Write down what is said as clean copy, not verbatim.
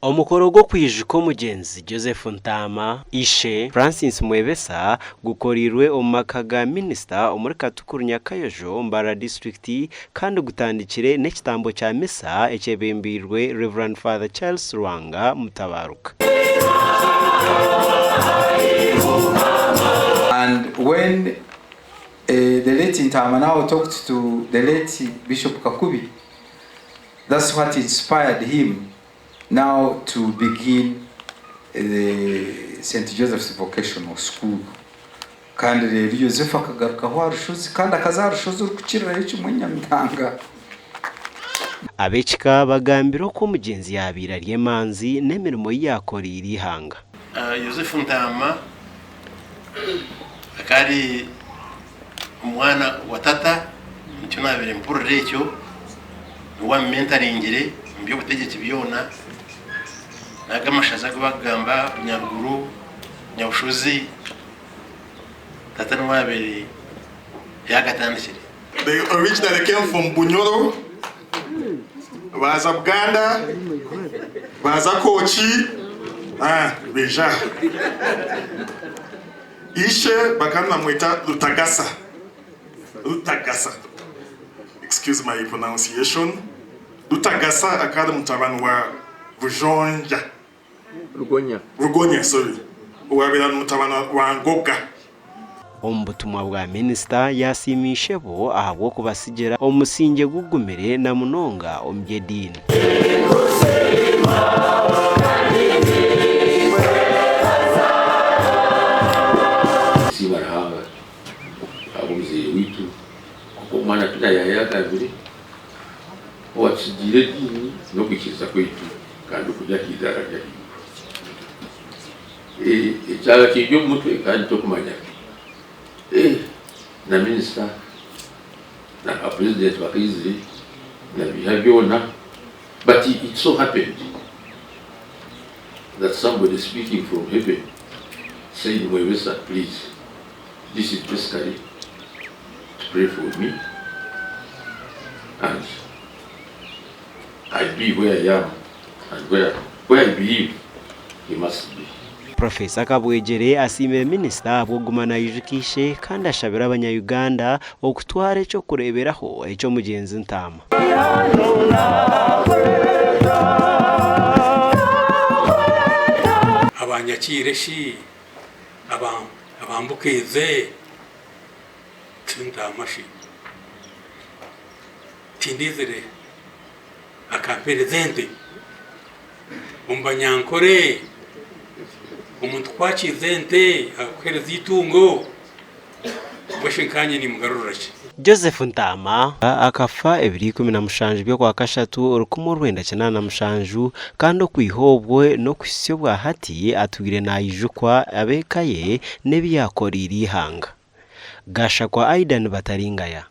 Omukoro gw'okwijuka omugyenzi Joseph Ntaama, Ishe, Francis Mwebesa gukoreirwe omu maka ga minisita omuri Katukuru Nyakayojo, Mbarara disiturikiti kandi gutandikire n'ekitambo kya misa ekyebembeirwe Rev. Father Charles Lwanga Mutabaruka. And when the late Ntaama now talked to the late Bishop Kakubi, that's what inspired him now to begin the St. Joseph's Vocational School. Kandi reero Yosefu akagarukaho aha rushozi, kandi akaza aha rushozi orukukirirayo kimwe Nyamitanga. Ab'ekika bagambire oku omugyenzi yaabaire ari emanzi n'emirimo ei yaakoreire eihanga. Yosefu Ntaama akaba ari omwana wa tata, nikyo naabaire mpurira ekyo, niwe waamumentaringire omu by'obutegyeki byona, n'ago amashaza agu barikugamba Bunyaruguru, Nyabushozi, tata niwe waabaire yaagatandikire. They originally came from Bunyoro, baaza Buganda, baaza Kooki, baija aha. Ishe bakaba nibamweta Rutagasa, Rutagasa, excuse my pronunciation, Rutagasa akaba ari mutabani wa Bujonja, Rugonya. Rugonya, sorry, owaabaire ari mutabani wa Ngoga. Omu butumwa bwa minisita yaasiima ishebo ahabw'okubatsigira omusingye gugumire na munonga omu by'ediini. Nsiima Ruhanga ahabw'omuzaire waitu nk'oku omwana Peter yaayagambire, owatutsigiire ediini n'okwikiriza kwaitu kandi okuri aha idaara ry'ahaiguru. Ekyaba kindi omu mutwe kandi tokumanya na minisita na ba purezidenti bakaizire na biiha byona but it so happened that somebody speaking from heaven said Mwebesa please this is basically to pray for me and I be where I am and where where I believe he must be. Professor Kabwegyere asiimire minisita ahabw'okuguma naijuka ishe kandi ashabire abanya Uganda okutwara eky'okureeberaho eky'omugyenzi Ntaama. Abanyakiire shi, abambukiize, tintaama shi, tindiizire akampeereza ente omu Banyankore, omuntu ku akiiza ente akakuheereza eitungo, mbwenu shi nkaanye nimugarurira ki? Joseph Ntaama akafa ebiro 17 by'Okwakashatu 1987 kandi okwiha obwo n'okuhitsya obwa hati atwire naijukwa ab'eka ye n'ebi yaakoreire eihanga. Gashakwa Aidan Bataringaya.